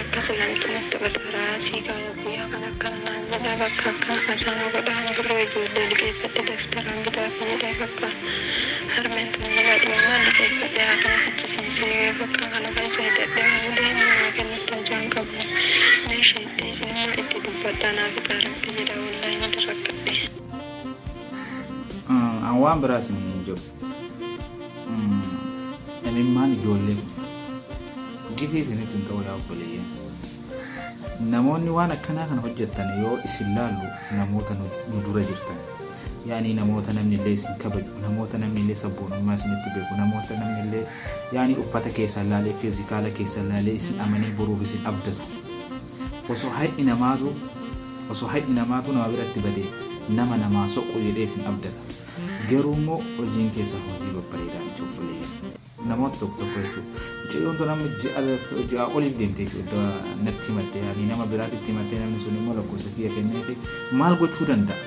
Akkas namtu natti taphata sii kaaya guyyaa kan akkana naan jedha, bakka akkana haasana godha. Birroo ijoollee liqeeffadhe daftaraan bitaaf jedhe, bakka harmeen tun jalaa dhumnaan liqeeffadhe, haakama fichisiisee bakka kana keessa hidhadhe. Waan inni naa kennutti hajaan qabu. Meeshaa itti isinimmaa itti dubbadhaa naa fixaa, rabbi jedha, wallaahi natti rakkadhe. An waan biraa isin hin jedhu. Imimmaan ijoollee kun gifii isinitti hin ta'u, yaa obboleeyyan. Namoonni waan akkanaa kana hojjettan, yoo isin laallu, namoota nu dura jirtan. Yaani namoota namni illee isin kabaju, namoota namni illee sabboonummaa isinitti beeku, namoota namni illee yaani uffata keessan laalee, physical keessan laalee isin amanee boruuf isin abdatu. Osoo hay'i namaatu nama biratti badee nama namaa soqu jedhee isin abdata. Garuu immoo hojiin keessan hojii babbareedaa miti, obboleeyyan. Namoota tokko tokko jechuudha. Mucayyoon tun amma ji'a oliif deemte jechuudha. Natti himatte, yaani nama biraatti himatte, namni sun immoo lakkoofsa kiyya kenneefi maal gochuu danda'a?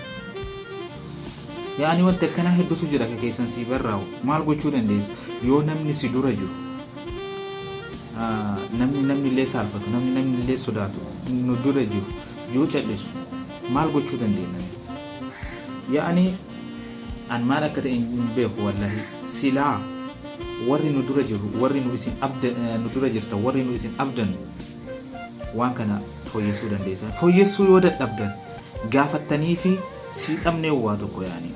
Yaani wanti akkanaa hedduutu jira ka keessan sii barraa'u. Maal gochuu dandeessa? Yoo namni si dura jiru, namni namni illee saalfatu, namni namni illee sodaatu nu dura jiru yoo callisu, maal gochuu dandeenya? Yaani an maal akka ta'e hin beeku, wallahi. Silaa warri nu dura jiru, warri nu isin abda, nu dura jirtan, warri nu isin abdan, waan kana fooyyessuu dandeessan. Fooyyessuu yoo dadhabdan, gaafattanii fi sii dhabnee waa tokko yaani.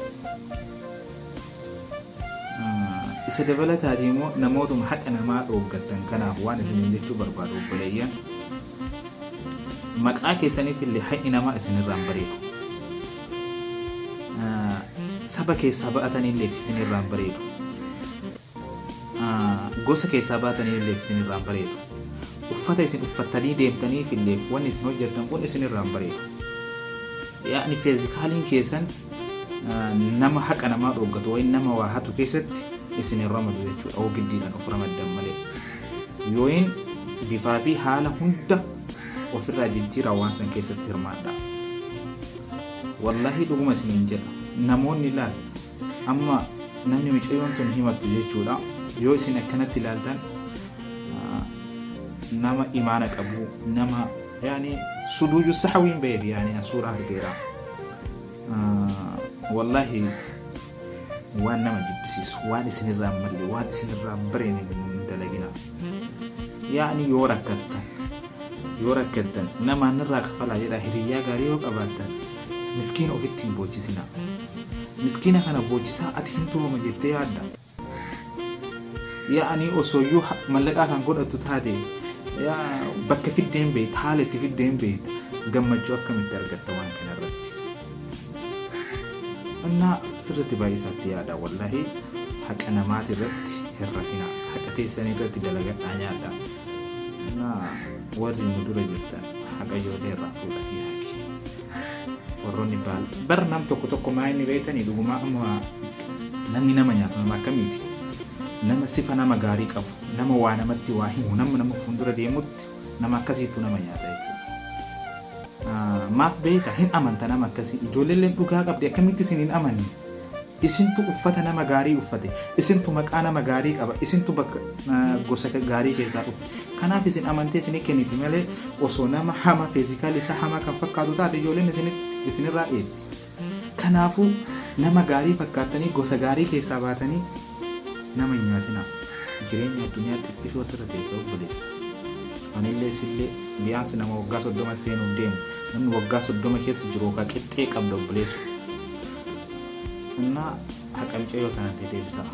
Isa dabalataatii immoo namootuma haqa namaa dhooggattan kanaaf waan isiniin jechuu barbaadu, obboleeyyan. Maqaa keessaniif illee haqni namaa isinirraa hin bareedu. Saba keessaa ba'atanillee isinirraa hin bareedu. Gosa keessaa baatanillee isinirraa hin bareedu. Uffata isin uffattanii deemtaniif illee wanni isin hojjettan kun isinirraa hin bareedu. Yaa'ni physicaliin keessan nama haqa namaa dhooggatu wayin nama waa hatu keessatti isin hin ramadu jechuudha. Oo giddiidhaan of ramaddan malee. Yooyin bifaa fi haala hunda ofirraa jijjiiraa waan san keessatti hirmaadha. Wallaahi dhuguma isiniin jedha. Namoonni ilaal, amma namni micayyoon tun himattu jechuudha. Yoo isin akkanatti ilaaltan, nama imaana qabu, nama yaani suduuju sahawiin beefi, yaani suuraa argeera. Wallaahi waan nama jibbisiisu, waan isinirraa hin malle, waan isinirraa hin bareene hin dalagina. Yaani yoo rakkattan namaan irraa kafalaa jedha. Hiriyyaa gaarii yoo qabaattan, miskiina ofitti hin boochisina. Miskiina kana boochisaa ati hin turooma jettee yaadda. Yaa'anii osooyyuu mallaqaa kan godhattu taate, bakka fiddee hin beekta, haala itti fiddee hin beekta, gammachuu akkamitti argatta waan kana irratti? Innaa sirriitti baay'isaatti yaada, wallahi haqa namaati irratti hin rafina, haqa teessanii irratti dalagadhaa nyaadha. Innaa warri nu dura jirtan haqa ijoollee irraa fuudha fi haqi. Warroonni baal bar nam tokko tokko maa inni beektanii, dhugumaa amma namni nama nyaatu nama akkamiiti? Nama sifa nama gaarii qabu, nama waa namatti waa himu, nama nama fuuldura deemutti, nama akkasiitu nama nyaata jechuudha. Maaf beekta? Hin amanta nama akkasii. Ijoolleen dhugaa qabdi, akkamitti isin hin amanne? Isintu uffata nama gaarii uffate, isintu maqaa nama gaarii qaba, isintu bakka gosa gaarii keessaa dhufe. Kanaaf isin amantee isinii kenniti malee, osoo nama hama physical isaa hamaa kan fakkaatu taate, ijoolleen isinirraa dheetti. Kanaafuu nama gaarii fakkaattanii, gosa gaarii keessaa baatanii nama hin nyaatinaa. Jireenya addunyaa xiqqishoo asirra teessa, obboleessa. Anillee sillee biyaansi nama waggaa 30 seenuuf deemu, namni waggaa 30 keessa jiru yookaan qixxee qabda, obboleessu. Innaa haqa mucayyoo tanatti deebisaa.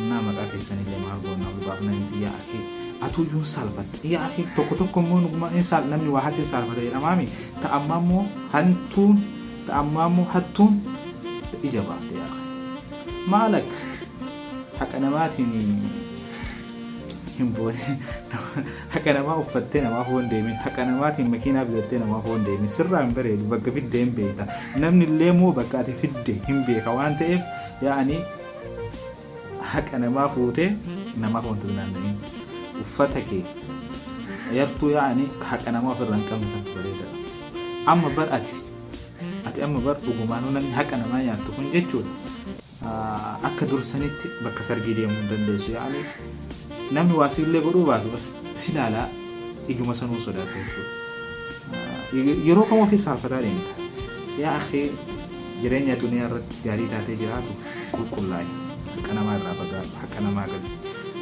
Innaa maqaa keessanillee maal goona, ol baafna miti, yaa akii. Atuyyuu hin saalfatte. Yaa akii, tokko tokko immoo nuguma hin saal namni waa hate saalfata jedhamaami. Ta'ammaa immoo hantuun, ta'ammaa immoo hattuun ija baafte, yaa akii. Maalak haqa namaatiin hin boone, haqa namaa uffattee namaaf hin deemin, haqa namaatiin makiinaa bitattee namaaf hin deemin, sirraa hin bareedu. Bakka fiddee hin beekta, namni illee immoo bakka ati fidde hin beeka waan ta'eef, yaa'anii haqa namaa fuutee namaaf wanta naanna'in, uffata kee yartuu, yaa'anii haqa namaa ofirraa hin qabne santu bareedaadha. Amma bar ati amma bar dhugumaanuu namni haqa namaa nyaattu kun jechuudha. Akka dursanitti bakka sargii deemuu hin dandeessu. Yaa'anii namni waa siillee godhuu baatu, bas si ilaalaa. Ijuma sanuu sodaatta jechuudha. Yeroo kam ofii saalfataa deemta. Yaa akhii, jireenya addunyaa irratti gaarii taatee jiraatuuf qulqullaa'i. Haqa namaa irraa fagaadhu. Haqa namaa gali.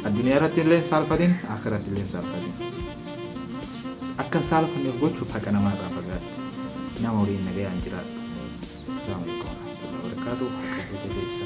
Addunyaa irratti illee hin saalfatin, akhiratti illee hin saalfatin. Akka hin saalfanneef gochuuf haqa namaa irraa fagaadhu. Nama waliin nagayaan jiraadhu. Assalamu alaikum warahmatullahi wabarakatuh. Haqa kee deebisa.